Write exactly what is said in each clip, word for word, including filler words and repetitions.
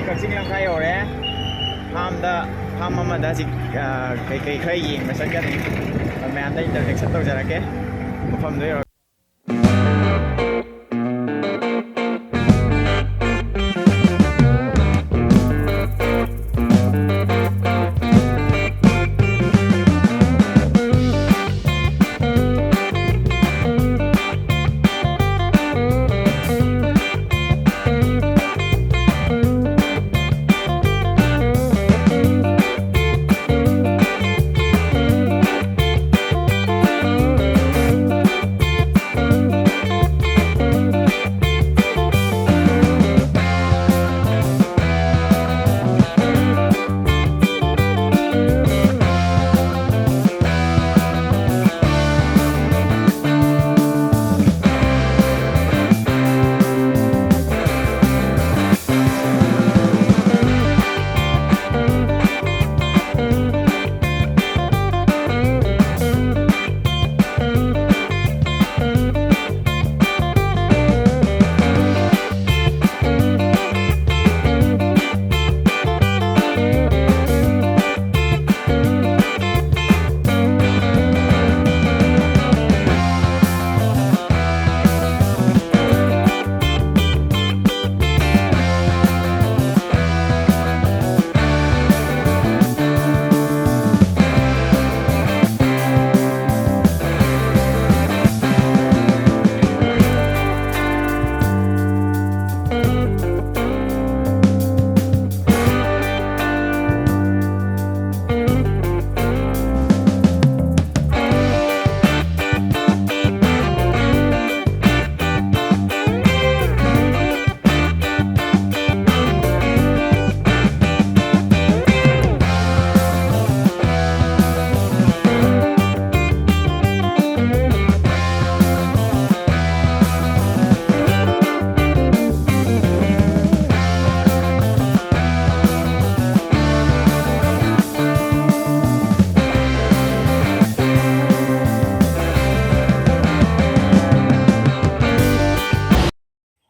ꯀꯛꯆꯤꯡ ꯂꯝꯈꯥꯏ ꯌꯧꯔꯦ꯫ ꯐꯥꯝꯗ, ꯐꯥꯝ ꯑꯃꯗ ꯍꯧꯖꯤꯛ, ꯑ, ꯀꯩꯀꯩ ꯈꯔ ꯌꯦꯡꯕ ꯆꯠꯀꯅꯤ꯫ ꯃꯌꯥꯝꯗ introduction ꯇꯧꯖꯔꯛꯀꯦ꯫ ꯃꯐꯝꯗꯣ ꯌꯧꯔ-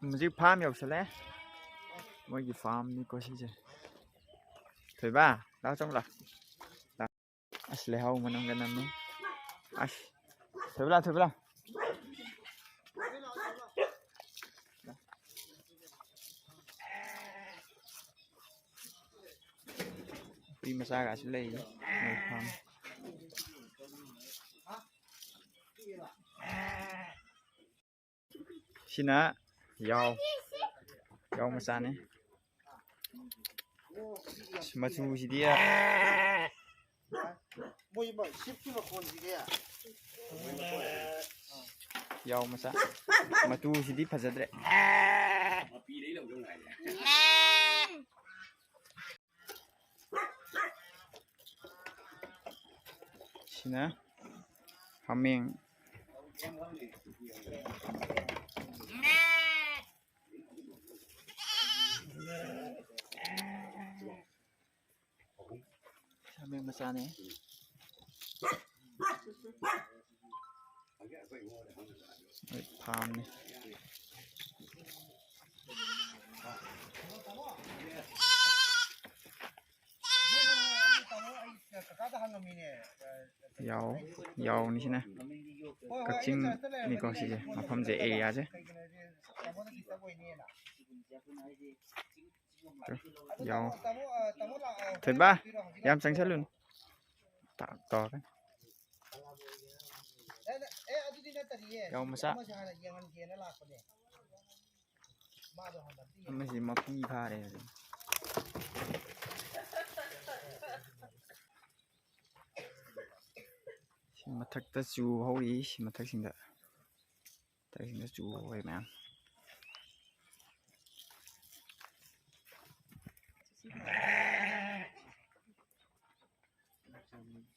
ꯍꯧꯖꯤꯛ ꯐꯥꯝ ꯌꯧꯁꯜꯂꯦ꯫ ꯃꯣꯏꯒꯤ ꯐꯥꯔꯝꯅꯤꯀꯣ ꯁꯤꯁꯦ꯫ ꯊꯣꯏꯕ, ꯂꯥꯛꯑꯣ, ꯆꯪꯉꯨ ꯂꯥꯛꯑꯣ꯫ ꯂꯥꯛꯑꯣ꯫ ꯑꯁ, ꯂꯩꯍꯥꯎ ꯃꯅꯝꯒ ꯅꯝꯃꯤ꯫ ꯑꯁ, ꯊꯣꯏꯕ ꯂꯥꯛꯑꯣ, ꯊꯣꯏꯕ ꯂꯥꯛꯑꯣ꯫ ꯍꯨꯏ ꯃꯆꯥꯒꯁꯨ ꯂꯩ꯫ ꯃꯣꯏ ꯐꯥꯔꯝ꯫ ꯁꯤꯅ ꯌꯥꯎ, ꯌꯥꯎ ꯃꯆꯥꯅꯤ꯫ ꯑꯁ, ꯃꯆꯨꯁꯤꯗꯤ, ꯃꯣꯏ ꯃ-, ꯁꯤꯞꯀꯤ ꯃꯈꯣꯟꯁꯤꯗꯤ꯫ ꯌꯥꯎ ꯃꯆꯥ꯫ ꯃꯇꯨꯁꯤꯗꯤ ꯐꯖꯗ꯭ꯔꯦ꯫ ꯁꯤꯅ ꯍꯥꯃꯦꯡ꯫ ꯍꯥꯃꯦꯡ ꯃꯆꯥꯅꯦ꯫ ꯍꯣꯏ, ꯐꯥꯝꯅꯤ꯫ ꯌꯥꯎ, ꯌꯥꯎꯅꯤ ꯁꯤꯅ꯫ ꯀꯛꯆꯤꯡꯅꯤꯀꯣ ꯁꯤꯁꯦ, ꯃꯐꯝꯁꯦ, ꯑꯦꯔꯤꯌꯥꯁꯦ꯫ ꯌꯥꯎ꯫ ꯊꯣꯏꯕ, ꯌꯥꯝ ꯆꯪꯁꯜꯂꯨꯅꯨ꯫ ꯇꯥ-, ꯇꯧꯔꯛꯀꯅꯤ꯫ ꯌꯥꯎ ꯃꯆꯥ꯫ ꯑꯃꯁꯤ ꯃꯄꯤ ꯐꯥꯔꯦ꯫ ꯁꯤ ꯃꯊꯛꯇ ꯆꯨ ꯍꯧꯔꯤ, ꯁꯤ ꯃꯊꯛꯁꯤꯡꯗ꯫ ꯃꯊꯛꯁꯤꯡꯗ ꯆꯨ ꯍꯧꯔꯤ ꯃꯌꯥꯝ꯫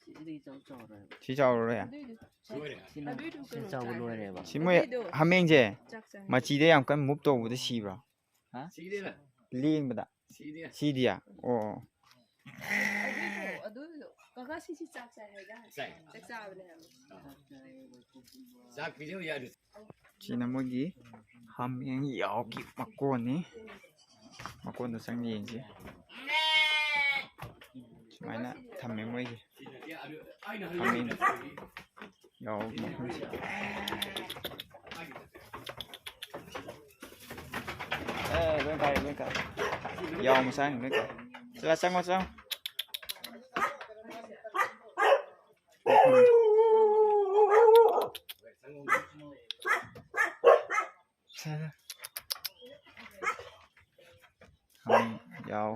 ꯁꯤꯗꯤ ꯏꯆꯥꯎ ꯆꯥꯎꯔꯦꯕ꯫ ꯁꯤ ꯆꯥꯎꯔꯔꯣꯏ? ꯑꯗꯨꯏꯗꯨ ꯁꯤ ꯆꯥꯎꯕ ꯂꯣꯏꯔꯦꯕ꯫ ꯁꯤ ꯃꯣꯏ ꯑꯗꯨꯏꯗꯣ ꯍꯥꯃꯦꯡꯁꯦ ꯆꯥꯛ ꯆꯥꯏ꯫ ꯃꯆꯤꯗ ꯌꯥꯝ ꯀꯟꯅ ꯃꯨꯞ ꯇꯧꯕꯗ ꯁꯤꯕ꯭ꯔꯣ? ꯍꯥ? ꯁꯤꯗꯦꯗ꯫ ꯂꯦꯡꯕꯗ? ꯁꯤꯗꯦ꯫ ꯁꯤꯗꯤꯌꯥ? ꯑꯣ꯫ ꯑꯗꯨꯏꯗꯣ, ꯑꯗꯨꯏꯗꯣ꯫ ꯀꯀꯥ ꯁꯤꯁꯤ ꯆꯥꯛ ꯆꯥꯏ ꯍꯥꯏꯗ? ꯆꯥꯏ꯫ ꯆꯥꯛ ꯆꯥꯕꯅꯦ ꯍꯥꯏꯕ꯫ ꯆꯥꯛ ꯄꯤꯖꯕ ꯌꯥꯗꯦ꯫ ꯁꯤꯅ ꯃꯣꯏꯒꯤ ꯍꯥꯃꯦꯡ ꯌꯥꯎꯒꯤ ꯃꯀꯣꯟꯅꯤ꯫ ꯃꯀꯣꯟꯗ ꯆꯪ ꯌꯦꯡꯁꯤ꯫ ꯁꯨꯃꯥꯏꯅ ꯊꯝꯃꯦ ꯃꯣꯏꯁꯦ꯫ ꯐꯝꯃꯤꯅꯤ꯫ ꯌꯥꯎ ꯃꯐꯝꯁꯦ꯫ ꯑꯦ, ꯂꯣꯏ ꯀꯥꯏ, ꯂꯣꯏ ꯀꯥꯏ꯫ ꯌꯥꯎ ꯃꯆꯥꯁꯤꯡ ꯂꯣꯏ ꯀꯥꯏ꯫ ꯆꯠꯂꯣ, ꯆꯪꯉꯣ, ꯆꯪꯉꯣ꯫ ꯌꯥꯎ꯫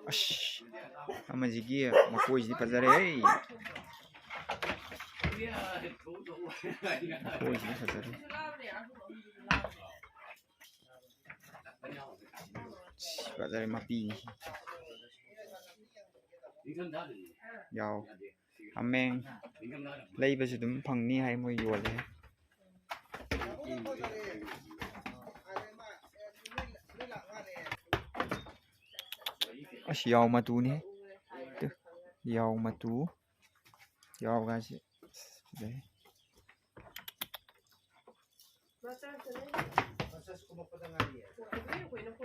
ꯑꯁ, ꯑꯃꯁꯤꯒꯤ ꯃꯀꯣꯏꯁꯤꯗꯤ ꯐꯖꯔꯦꯍꯦ꯫ ꯃꯀꯣꯏꯁꯤꯗꯤ ꯐꯖꯔꯦ꯫ ꯑꯁ, ꯐꯖꯔꯦ ꯃꯄꯤꯅꯤ꯫ ꯌꯥꯎ꯫ ꯍꯥꯃꯦꯡ ꯂꯩꯕꯁꯨ ꯑꯗꯨꯝ ꯐꯪꯅꯤ ꯍꯥꯏ, ꯃꯣꯏ ꯌꯣꯜꯂꯦ꯫ ꯑꯁ, ꯌꯥꯎ ꯃꯇꯨꯅꯤ꯫ ꯇꯨ, ꯌꯥꯎ ꯃꯇꯨ꯫ ꯌꯥꯎꯒꯥꯁꯤ꯫ ꯑꯁ, ꯐꯖꯩ꯫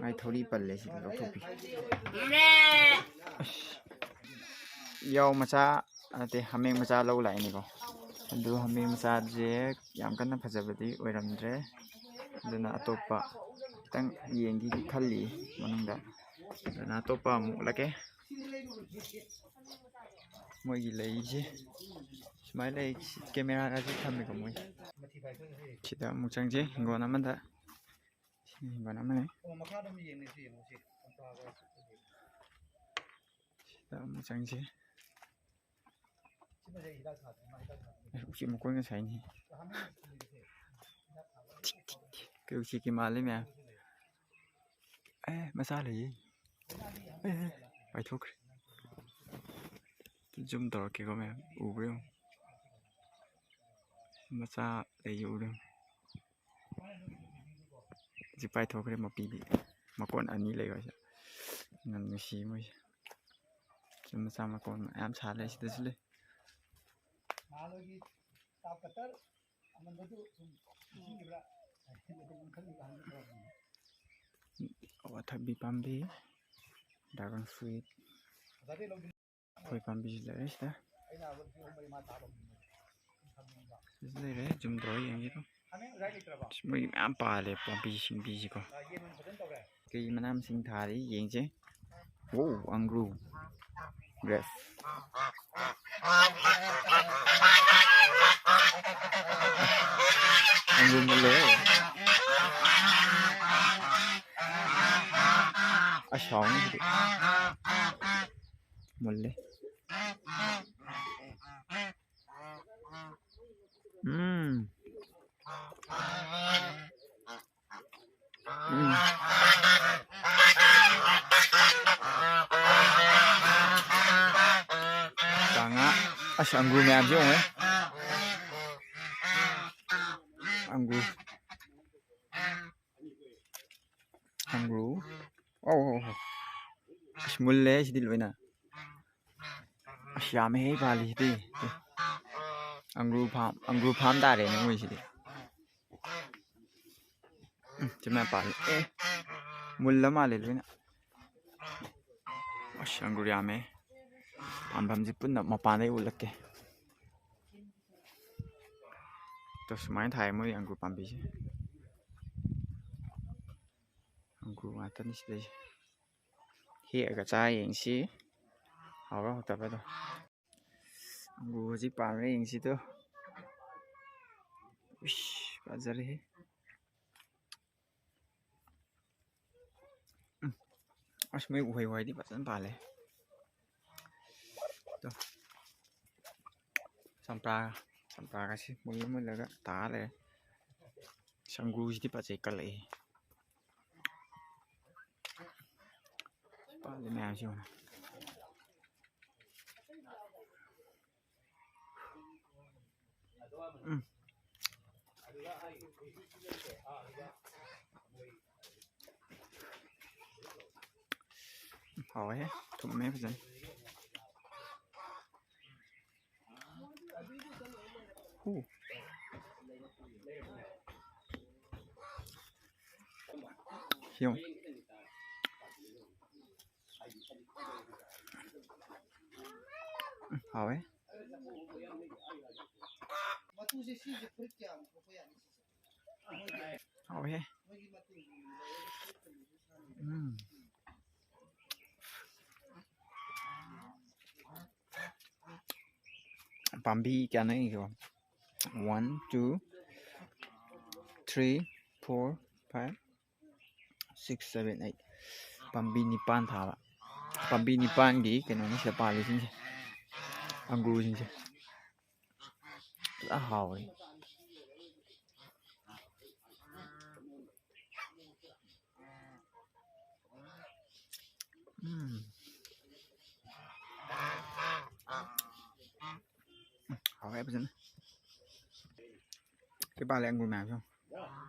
ꯃꯥꯏ ꯊꯧꯔꯤ ꯄꯜꯂꯦ, ꯁꯤꯗ ꯂꯧꯊꯣꯛꯄꯤ꯫ ꯑꯁ, ꯌꯥꯎ ꯃꯆꯥ ꯅꯠꯇꯦ, ꯍꯥꯃꯦꯡ ꯃꯆꯥ ꯂꯧ ꯂꯥꯛꯏꯅꯤꯀꯣ꯫ ꯑꯗꯨ ꯍꯥꯃꯦꯡ ꯃꯆꯥꯁꯦ ꯌꯥꯝ ꯀꯟꯅ ꯐꯖꯕꯗꯤ ꯑꯣꯏꯔꯝꯗ꯭ꯔꯦ꯫ ꯑꯗꯨꯅ ꯑꯇꯣꯞꯄ ꯈꯤꯇꯪ ꯌꯦꯡꯒꯦ ꯈꯜꯂꯤ ꯃꯅꯨꯡꯗ꯫ ꯑꯗꯨꯅ ꯑꯇꯣꯞꯄ ꯑꯃꯨꯛ ꯎꯠꯂꯛꯀꯦ꯫ ꯃꯣꯏꯒꯤ ꯂꯩꯁꯦ ꯁꯨꯃꯥꯏꯅ ꯂꯩ꯫ ꯀꯦꯃꯦꯔꯥꯒꯁꯦ ꯊꯝꯃꯦꯀꯣ ꯃꯣꯏ꯫ ꯁꯤꯗ ꯑꯃꯨꯛ ꯆꯪꯁꯦ, ꯍꯤꯡꯒꯣꯜ ꯑꯃꯗ꯫ ꯁꯤ ꯍꯤꯡꯒꯣꯜ ꯑꯃꯅꯤ꯫ ꯁꯤꯗ ꯑꯃꯨꯛ ꯆꯪꯁꯦ꯫ ꯑꯦ, ꯎꯆꯦꯛ ꯃꯀꯣꯟ ꯉꯁꯥꯏꯅꯤ꯫ ꯀꯩ ꯎꯆꯦꯛꯀꯤ ꯃꯥꯜꯂꯤ ꯃꯌꯥꯝ꯫ ꯑꯦ, ꯃꯆꯥ ꯂꯩꯌꯦ꯫ ꯑꯦ, ꯄꯥꯏꯊꯣꯛꯈ꯭ꯔꯦ꯫ ꯖꯨꯝ ꯇꯧꯔꯛꯀꯦꯀꯣ ꯃꯌꯥꯝ, ꯎꯕ꯭ꯔꯥ ꯌꯦꯡꯉꯨ꯫ ꯃꯆꯥ ꯂꯩꯌꯦ, ꯎꯕ꯭ꯔꯥ ꯌꯦꯡꯉꯨ꯫ ꯍꯧꯖꯤꯛ ꯄꯥꯏꯊꯣꯛꯈ꯭ꯔꯦ ꯃꯄꯤꯗꯤ꯫ ꯃꯀꯣꯟ ꯑꯅꯤ ꯂꯩꯕ ꯍꯥꯏꯁꯦ꯫ ꯌꯥꯝ ꯅꯨꯡꯁꯤ ꯃꯣꯏꯁꯦ꯫ ꯖꯨꯝ ꯃꯆꯥ ꯃꯀꯣꯟ ꯃꯌꯥꯝ ꯁꯥ ꯂꯩ, ꯁꯤꯗꯁꯨ ꯂꯩ꯫ ꯅꯍꯥꯟꯋꯥꯏꯒꯤ ꯇꯥꯞ ꯀꯇꯔ ꯑꯃꯟꯕꯗꯨ ꯁꯨꯝ ꯅꯤꯡꯁꯤꯡꯉꯤꯕ꯭ꯔꯥ? ꯑꯗꯨꯝ ꯈꯜꯂꯤꯕ ꯍꯪꯒꯦ ꯇꯧꯔꯛꯄꯅꯤ꯫ ꯑꯋꯥꯊꯕꯤ ꯄꯥꯝꯕꯤ, dragon fruit, ꯂꯐꯣꯏ ꯄꯥꯝꯕꯤꯁꯨ ꯂꯩꯔꯦ ꯁꯤꯗ꯫ ꯁꯤꯁꯨ ꯂꯩꯔꯦ, zoom ꯇꯧꯔ ꯌꯦꯡꯁꯤꯀꯣ꯫ ꯃꯣꯏ ꯃꯌꯥꯝ ꯄꯥꯜꯂꯦ ꯄꯥꯝꯕꯤ ꯁꯤꯡꯕꯤꯁꯤꯀꯣ꯫ ꯀꯩ ꯃꯅꯥ ꯃꯁꯤꯡ ꯊꯥꯔꯤ ꯌꯦꯡꯁꯦ꯫ ꯋꯣ, ꯑꯪꯒ꯭ꯔꯨ꯫ Grape꯫ ꯑꯪꯒ꯭ꯔꯨ ꯃꯨꯜꯂꯦ꯫ ꯑꯁ, ꯍꯥꯎꯅꯤ ꯁꯤꯗꯤ꯫ ꯃꯨꯜꯂꯦ꯫ ꯎꯝ꯫ ꯎꯝ꯫ ꯆꯥꯉꯥ꯫ ꯑꯁ, ꯑꯪꯒ꯭ꯔꯨ ꯃꯌꯥꯝꯁꯦ ꯌꯦꯡꯉꯨꯅꯦ꯫ ꯑꯪꯒ꯭ꯔꯨ꯫ ꯑꯪꯒ꯭ꯔꯨ꯫ ꯑꯧ, ꯑꯧ, ꯑꯧ꯫ ꯑꯁ, ꯃꯨꯜꯂꯦ ꯁꯤꯗꯤ ꯂꯣꯏꯅ꯫ ꯑꯁ, ꯌꯥꯝꯃꯦꯍꯦ ꯄꯥꯜꯂꯤꯁꯤꯗꯤ꯫ ꯑꯪꯒ꯭ꯔꯨ farm, ꯑꯪꯒ꯭ꯔꯨ farm ꯇꯥꯔꯦꯅꯦ ꯃꯣꯏꯁꯤꯗꯤ꯫ ꯎꯝ, ꯁꯤ ꯃꯌꯥꯝ ꯄꯥꯜꯂꯤ꯫ ꯑꯦ, ꯃꯨꯜꯂ ꯃꯥꯜꯂꯦ ꯂꯣꯏꯅ꯫ ꯑꯁ, ꯑꯪꯒꯨꯔ ꯌꯥꯝꯃꯦ꯫ ꯄꯥꯟꯐꯝꯁꯦ ꯄꯨꯟꯅ ꯃꯄꯥꯟꯗꯩ ꯎꯠꯂꯛꯀꯦ꯫ ꯇꯣ, ꯁꯨꯃꯥꯏꯅ ꯊꯥꯏ ꯃꯣꯏ ꯑꯪꯒꯨꯔ ꯄꯥꯝꯕꯤꯁꯦ꯫ ꯑꯪꯒꯨꯔ ꯉꯥꯛꯇꯅꯤ ꯁꯤꯗꯩꯁꯦ꯫ ꯍꯦꯛꯑꯒ ꯆꯥ ꯌꯦꯡꯁꯤ꯫ ꯍꯥꯎꯕ꯭ꯔꯥ ꯍꯥꯎꯇꯕ꯭ꯔꯥꯗꯣ꯫ ꯑꯪꯒꯨꯔ ꯍꯧꯖꯤꯛ ꯄꯥꯟꯕ꯭ꯔꯥ ꯌꯦꯡꯁꯤꯗꯣ꯫ ꯎꯏꯁ, ꯐꯖꯔꯦꯍꯦ꯫ ꯎꯝ꯫ ꯑꯁ, ꯃꯣꯏ ꯎꯍꯩ ꯋꯥꯍꯩꯗꯤ ꯐꯖꯅ ꯄꯥꯜꯂꯦ꯫ ꯇꯣ꯫ ꯆꯝꯄ꯭ꯔꯥ, ꯆꯝꯄ꯭ꯔꯥꯒꯁꯤ ꯃꯨꯜꯂ ꯃꯨꯜꯂꯒ ꯇꯥ ꯂꯩꯔꯦ꯫ ꯑꯪꯒꯨꯔꯁꯤꯗꯤ ꯐꯖꯩ, ꯀꯜꯂꯛꯏ꯫ ꯄꯥꯜꯂꯤ ꯃꯌꯥꯝꯁꯤ ꯌꯦꯡꯉꯨꯅꯦ꯫ ꯎꯝ꯫ ꯍꯥꯎꯋꯦꯍꯦ, ꯊꯨꯝꯃꯦ ꯐꯖꯅ꯫ ꯍꯨ꯫ ꯁꯤ ꯌꯦꯡꯉꯨ꯫ ꯎꯝ, ꯍꯥꯎꯋꯦ꯫ ꯍꯥꯎꯋꯦ꯫ ꯎꯝ꯫ ꯄꯥꯝꯕꯤ ꯀꯌꯥꯅꯣ ꯌꯦꯡꯁꯤꯀꯣ? One, two, three, four, five, six, seven, eight꯫ ꯄꯥꯝꯕꯤ ꯅꯤꯄꯥꯟ ꯊꯥꯕ꯫ ꯄꯥꯝꯕꯤ ꯅꯤꯄꯥꯟꯒꯤ ꯀꯩꯅꯣꯅꯤ ꯁꯤꯗ ꯄꯥꯜꯂꯤꯁꯤꯡꯁꯦ꯫ ꯑꯪꯒꯨꯔꯁꯤꯡꯁꯦ꯫ ꯐꯖꯅ ꯍꯥꯎꯋꯦ꯫ ꯎꯝ꯫ ꯍꯥꯎꯋꯦ ꯐꯖꯅ꯫ ꯁꯤ ꯄꯥꯜꯂꯦ ꯑꯪꯒꯨꯔ ꯃꯌꯥꯝꯁꯨ꯫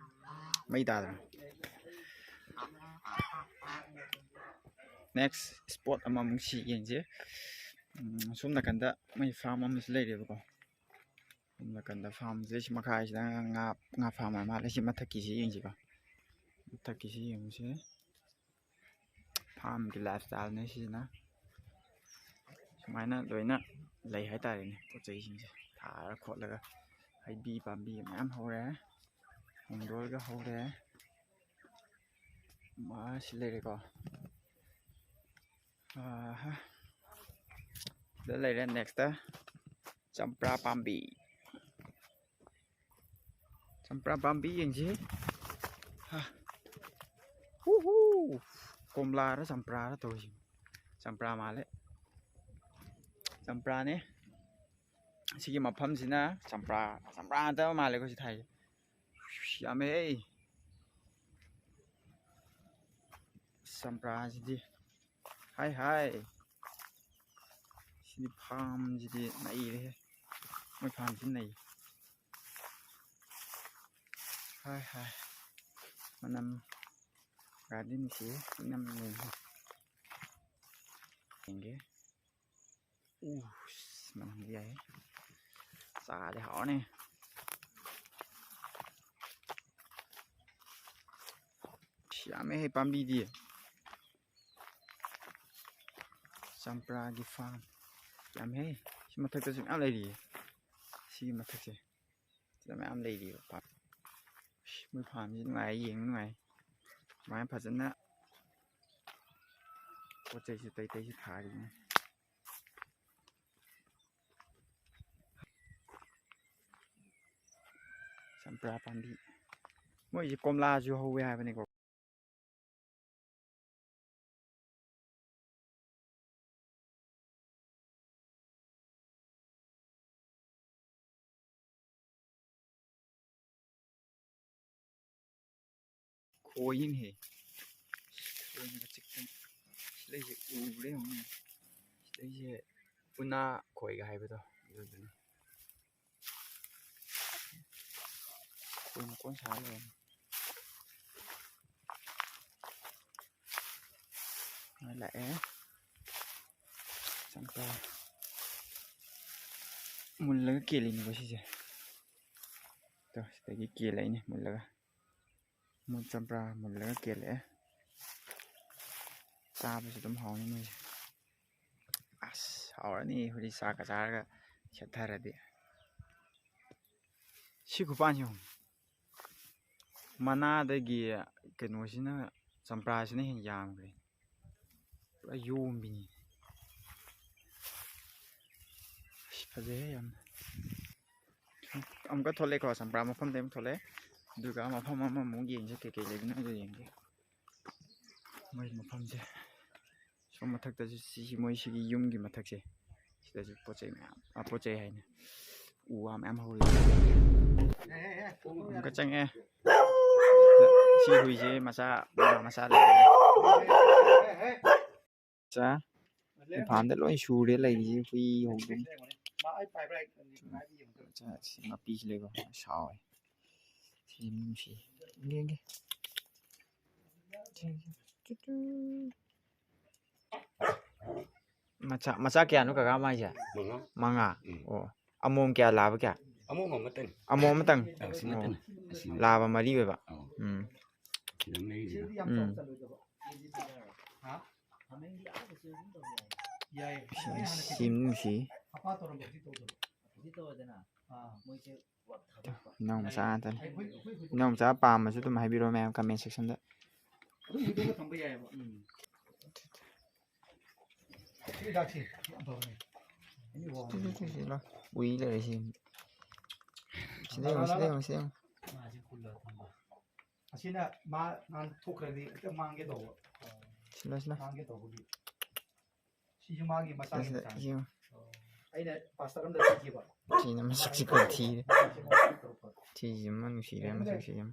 ꯃꯩ ꯇꯥꯗ꯭ꯔꯥ? Next spot ꯑꯃꯃꯨꯛ ꯁꯤ ꯌꯦꯡꯁꯦ꯫ ꯎꯝ, ꯁꯣꯝ ꯅꯥꯀꯟꯗ ꯃꯣꯏ farm ꯑꯃꯁꯨ ꯂꯩꯔꯦꯕꯀꯣ꯫ ꯁꯣꯝ ꯅꯥꯀꯟꯗ farmꯁꯦ ꯁꯤ ꯃꯈꯥꯁꯤꯗ ꯉꯥ, ꯉꯥ farm ꯑꯣꯏꯔ ꯃꯥꯜꯂꯦ꯫ ꯁꯤ ꯃꯊꯛꯀꯤꯁꯤ ꯌꯦꯡꯁꯤꯀꯣ꯫ ꯃꯊꯛꯀꯤꯁꯤ ꯌꯦꯡꯉꯨꯁꯦ꯫ Farmꯒꯤ lifestyleꯅꯦ ꯁꯤꯁꯤꯅ꯫ ꯁꯨꯃꯥꯏꯅ ꯂꯣꯏꯅ ꯂꯩ ꯍꯥꯏꯇꯥꯔꯦꯅꯦ, ꯄꯣꯠ ꯆꯩꯁꯤꯡꯁꯦ ꯊꯥꯔ ꯈꯣꯠꯂꯒ꯫ ꯍꯩꯕꯤ ꯄꯥꯝꯕꯤ ꯃꯌꯥꯝ ꯍꯧꯔꯦ, ꯄꯨꯡꯗꯣꯟꯒ ꯍꯧꯔꯦ꯫ ꯃꯥ ꯁꯤ ꯂꯩꯔꯦꯀꯣ꯫ ꯑꯥꯍꯥ꯫ ꯁꯤꯗ ꯂꯩꯔꯦ꯫ Nextꯇ ꯆꯝꯄ꯭ꯔꯥ ꯄꯥꯝꯕꯤ꯫ ꯆꯝꯄ꯭ꯔꯥ ꯄꯥꯝꯕꯤ ꯌꯦꯡꯁꯤ꯫ ꯍꯥ꯫ ꯍꯨ ꯍꯨ꯫ ꯀꯣꯝꯂꯥꯔ ꯆꯝꯄ꯭ꯔꯥꯔ ꯇꯧꯔꯤꯁꯤ꯫ ꯆꯝꯄ꯭ꯔꯥ ꯃꯥꯜꯂꯦ꯫ ꯆꯝꯄ꯭ꯔꯥꯅꯦ꯫ ꯁꯤꯒꯤ ꯃꯐꯝꯁꯤꯅ ꯆꯝꯄ꯭ꯔꯥ, ꯆꯝꯄ꯭ꯔꯥ ꯉꯥꯛꯇ ꯃꯥꯜꯂꯦꯀꯣ ꯁꯤ ꯊꯥꯏꯁꯦ꯫ ꯌꯥꯝꯃꯦꯍꯦ꯫ ꯆꯝꯄ꯭ꯔꯥꯁꯤꯗꯤ꯫ ꯍꯥꯏ ꯍꯥꯏ꯫ ꯁꯤꯗꯤ farmꯁꯤꯗꯤ ꯅꯩꯔꯦꯍꯦ꯫ ꯃꯣꯏ farmꯁꯤ ꯅꯩ꯫ ꯍꯥꯏ ꯍꯥꯏ꯫ ꯃꯅꯝ gardenꯁꯤ ꯏꯅꯝ ꯅꯩ꯫ ꯌꯦꯡꯒꯦ꯫ ꯎꯁ, ꯃꯅꯝꯗꯤ ꯌꯥꯏꯍꯦ꯫ ꯆꯥꯔꯗꯤ ꯍꯥꯎꯔꯅꯤ꯫ ꯏꯁ, ꯌꯥꯝꯃꯦꯍꯦ ꯄꯥꯝꯕꯤꯗꯤ꯫ ꯆꯝꯄ꯭ꯔꯥꯒꯤ ꯐꯥꯔꯝ ꯌꯥꯝꯃꯦ꯫ ꯁꯤ ꯃꯊꯛꯇꯁꯨ ꯃꯌꯥꯝ ꯂꯩꯔꯤꯌꯦ꯫ ꯁꯤꯒꯤ ꯃꯊꯛꯁꯦ ꯁꯤꯗ ꯃꯌꯥꯝ ꯂꯩꯔꯤꯕ ꯐꯥꯔꯝ꯫ ꯑꯁ, ꯃꯣꯏ ꯐꯥꯔꯝꯁꯤ ꯅꯨꯡꯉꯥꯏ, ꯌꯦꯡꯕ ꯅꯨꯡꯉꯥꯏ꯫ ꯁꯨꯃꯥꯏꯅ ꯐꯖꯅ ꯄꯣꯠ ꯆꯩꯁꯨ ꯇꯩ ꯇꯩꯁꯨ ꯊꯥꯔꯤꯅꯦ꯫ ꯆꯝꯄ꯭ꯔꯥ ꯄꯥꯝꯕꯤ꯫ ꯃꯣꯏꯁꯦ ꯀꯣꯝꯂꯥꯁꯨ ꯍꯧꯋꯦ ꯍꯥꯏꯕꯅꯤꯀꯣ꯫ ꯈꯣꯏꯅꯤꯅꯦꯍꯦ꯫ ꯈꯣꯏꯅꯒ ꯆꯤꯛꯇꯅ꯫ ꯁꯤꯗꯩꯁꯦ ꯎꯕ꯭ꯔꯥ ꯌꯦꯡꯉꯨꯅꯦ꯫ ꯁꯤꯗꯩꯁꯦ ꯎꯅꯥ ꯈꯣꯏꯒ ꯍꯥꯏꯕꯗꯣ ꯑꯗꯨꯗꯨꯅꯤ꯫ ꯈꯣꯏ ꯃꯀꯣꯟ ꯁꯥꯔ ꯂꯩꯔꯝꯃꯦ꯫ ꯃꯥ ꯂꯥꯛꯑꯦ꯫ ꯆꯝꯄ꯭ꯔꯥ ꯃꯨꯜꯂꯒ ꯀꯦꯜꯂꯤꯅꯦꯀꯣ ꯁꯤꯁꯦ꯫ ꯇꯣ, ꯁꯤꯗꯒꯤ ꯀꯦꯜꯂꯛꯏꯅꯦ ꯃꯨꯜꯂꯒ꯫ ꯃꯨꯜ ꯆꯝꯄ꯭ꯔꯥ ꯃꯨꯜꯂꯒ ꯀꯦꯜꯂꯛꯑꯦ꯫ ꯆꯥꯕꯁꯨ ꯑꯗꯨꯝ ꯍꯥꯎꯅꯤ ꯃꯣꯏꯁꯦ꯫ ꯑꯁ, ꯍꯥꯎꯔꯅꯤ ꯍꯧꯖꯤꯛ ꯆꯥꯛꯀ ꯆꯥꯔꯒ ꯁꯦꯠꯊꯔꯗꯤ꯫ ꯁꯤ ꯈꯨꯄꯥꯟꯁꯤ ꯌꯦꯡꯉꯨ꯫ ꯃꯅꯥꯗꯒꯤ ꯀꯩꯅꯣꯁꯤꯅ, ꯆꯝꯄ꯭ꯔꯥꯁꯤꯅ ꯍꯦꯟꯅ ꯌꯥꯝꯈ꯭ꯔꯦ꯫ ꯄꯨꯔꯥ ꯌꯣꯝꯕꯤꯅꯤ꯫ ꯑꯁ, ꯐꯖꯩꯍꯦ ꯌꯥꯝꯅ꯫ ꯑꯃꯨꯛꯀ ꯊꯣꯛꯂꯛꯑꯦꯀꯣ, ꯆꯝꯄ꯭ꯔꯥ ꯃꯐꯝꯗꯩ ꯑꯃꯨꯛ ꯊꯣꯛꯂꯛꯑꯦ꯫ ꯑꯗꯨꯒ ꯃꯐꯝ ꯑꯃꯃꯨꯛ ꯌꯦꯡꯁꯦ, ꯀꯩꯀꯩ ꯂꯩꯕꯅꯣ ꯑꯗꯨ ꯌꯦꯡꯒꯦ꯫ ꯃꯣꯏ ꯃꯐꯝꯁꯦ ꯁꯣꯝ ꯃꯊꯛꯇꯁꯨ, ꯁꯤꯒꯤ ꯃꯣꯏ ꯁꯤꯒꯤ ꯌꯨꯝꯒꯤ ꯃꯊꯛꯁꯦ, ꯁꯤꯗꯁꯨ ꯄꯣꯠ ꯆꯩ ꯃꯌꯥꯝ, ꯑ, ꯄꯣꯠ ꯆꯩ ꯍꯥꯏꯅꯦ, ꯎ ꯋꯥ ꯃꯌꯥꯝ ꯍꯧꯔꯤ꯫ ꯑꯃꯨꯛꯀ ꯆꯪꯉꯛꯑꯦ꯫ ꯁꯤ ꯍꯨꯏꯁꯦ ꯃꯆꯥ, ꯃꯆꯥ ꯂꯩꯔꯦ꯫ ꯆꯥ꯫ ꯏꯝꯐꯥꯜꯗ ꯂꯣꯏ ꯁꯨꯔꯦ ꯂꯩꯔꯤꯁꯦ, ꯍꯨꯏ ꯍꯧꯗꯣꯡ꯫ ꯆꯥ, ꯁꯤ ꯃꯄꯤꯁꯤ ꯂꯩꯕ ꯁꯥꯎꯋꯦ꯫ ꯁꯤ ꯅꯨꯡꯁꯤ꯫ ꯌꯦꯡꯒꯦ꯫ ꯃꯆꯥ, ꯃꯆꯥ ꯀꯌꯥꯅꯣ ꯀꯀꯥ ꯃꯥꯏꯁꯦ? ꯃꯉꯥ꯫ ꯃꯉꯥ? ꯎꯝ꯫ ꯑꯣ꯫ ꯑꯃꯣꯝ ꯀꯌꯥ, ꯂꯥꯕ ꯀꯌꯥ? ꯑꯃꯣꯝ ꯑꯃꯇꯅꯤ꯫ ꯑꯃꯣꯝ ꯑꯃꯇꯪ? ꯑꯧ, ꯁꯤ ꯑꯣ꯫ ꯑꯃꯇꯅꯤ꯫ ꯑꯁꯤꯅꯤ꯫ ꯂꯥꯕ ꯃꯔꯤ ꯑꯣꯏꯕ? ꯑꯧ꯫ ꯎꯝ꯫ ꯁꯤꯗꯪ ꯂꯩꯔꯤꯁꯤꯅ꯫ ꯎꯝ꯫ ꯌꯥꯏ꯫ ꯁꯤ, ꯁꯤ ꯅꯨꯡꯁꯤ꯫ ꯍꯥꯄꯥ ꯇꯧꯔꯝꯕ ꯍꯧꯖꯤꯛ ꯇꯧꯗꯕ꯫ ꯍꯧꯖꯤꯛ ꯇꯧꯔꯗꯅ꯫ ꯑꯥ꯫ ꯃꯣꯏꯁꯦ ꯋꯥꯛ ꯊꯥꯗꯣꯛꯄ꯫ ꯏꯅꯥꯎ ꯃꯆꯥ ꯉꯥꯛꯇꯅꯤ꯫ ꯑꯩꯈꯣꯏ, ꯑꯩꯈꯣꯏ ꯍꯧꯖꯤꯛ ꯏꯅꯥꯎ ꯃꯆꯥ ꯄꯥꯝꯕꯁꯨ ꯑꯗꯨꯝ ꯍꯥꯏꯕꯤꯔꯛꯑꯣ ꯃꯌꯥꯝ comment section ꯗ꯫ ꯑꯗꯨꯝ ꯍꯨꯟꯗꯣꯛꯑꯒ ꯊꯝꯕ ꯌꯥꯏꯑꯕ꯫ ꯎꯝ꯫ ꯁꯤ ꯍꯤꯗꯥꯛꯁꯤ ꯌꯥꯝ ꯐꯕꯅꯦ꯫ ꯑꯦꯅꯤ ꯋꯥ ꯁꯤ, ꯁꯤ, ꯁꯤ, ꯁꯤ, ꯂꯥꯎ꯫ ꯎꯏ ꯂꯩꯔꯦ ꯁꯤ꯫ ꯁꯤꯗ ꯌꯦꯡꯉꯣ, ꯁꯤꯗ ꯌꯦꯡꯉꯣ, ꯁꯤꯗ ꯌꯦꯡꯉꯣ꯫ ꯃꯥꯁꯤ ꯈꯨꯜꯂꯒ ꯊꯝꯕ꯫ ꯑꯁꯤꯅ ꯃꯥ ꯅꯍꯥꯟ ꯊꯣꯛꯈ꯭ꯔꯗꯤ ꯍꯦꯛꯇ ꯃꯥꯡꯒꯦ ꯇꯧꯕ꯫ ꯁꯤꯂꯣ, ꯁꯤꯂꯣ꯫ ꯃꯥꯡꯒꯦ ꯇꯧꯕꯒꯤ꯫ ꯁꯤꯁꯨ ꯃꯥꯒꯤ ꯃꯆꯥꯒꯤ ꯁꯤꯗ ꯃꯆꯥꯅꯤ꯫ ꯌꯦꯡꯉꯣ꯫ ꯑꯩꯅ ꯄꯥꯁꯇꯔ ꯑꯝꯗ ꯄꯤꯈꯤꯕ꯫ ꯁꯤꯅ ꯃꯁꯛꯁꯤ ꯈꯔ ꯊꯤꯔꯦ꯫ ꯁꯤꯁꯤꯃ ꯅꯨꯡꯁꯤꯔꯦ, ꯃꯁꯛꯁꯤ ꯌꯥꯝ꯫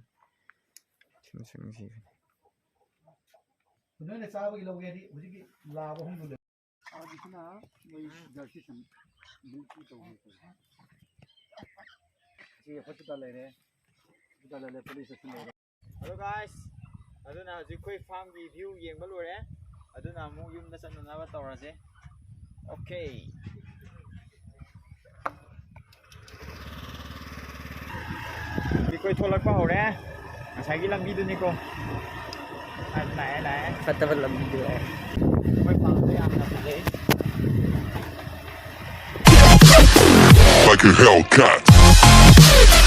ꯁꯤ ꯃꯁꯛ ꯅꯨꯡꯁꯤꯔꯦ꯫ ꯅꯣꯏꯅ ꯆꯥꯕꯒꯤ ꯂꯧꯒꯦꯗꯤ ꯍꯧꯖꯤꯛꯀꯤ ꯂꯥꯕ ꯑꯍꯨꯝꯗꯨ ꯂꯩ꯫ ꯍꯧꯖꯤꯛꯁꯤꯅ ꯃꯣꯏ ꯖꯔꯁꯤ ꯁꯟ ꯕ꯭ꯔꯤꯠꯀꯤ ꯇꯧꯕ꯫ ꯁꯤ ꯍꯣꯁꯄꯤꯇꯥꯜ ꯂꯩꯔꯦ꯫ ꯍꯣꯁꯄꯤꯇꯥꯜ ꯂꯩꯔꯦ, ꯄꯨꯂꯤꯁ ꯁ꯭ꯇꯦꯁꯟ ꯂꯩꯔꯦ꯫ Hello guys, ꯑꯗꯨꯅ ꯍꯧꯖꯤꯛ ꯑꯩꯈꯣꯏ farm ꯒꯤ view ꯌꯦꯡꯕ ꯂꯣꯏꯔꯦ꯫ ꯑꯗꯨꯅ ꯑꯃꯨꯛ ꯌꯨꯝꯗ ꯆꯠꯅꯅꯕ ꯇꯧꯔꯁꯦ꯫ Okay꯫ ꯑꯩꯈꯣꯏ ꯊꯣꯛꯂꯛꯄ ꯍꯧꯔꯦ꯫ ꯉꯁꯥꯏꯒꯤ ꯂꯝꯕꯤꯗꯨꯅꯤꯀꯣ꯫ ꯂꯥꯛꯑꯦ, ꯂꯥꯛꯑꯦ, ꯂꯥꯛꯑꯦ꯫ ꯐꯠꯇꯕ ꯂꯝꯕꯤꯗꯨ ꯂꯥꯛꯑꯦ꯫ ꯑꯩꯈꯣꯏ farm ꯗꯣ ꯌꯥꯝꯅ ꯐꯖꯩ꯫ Like a Hellcat.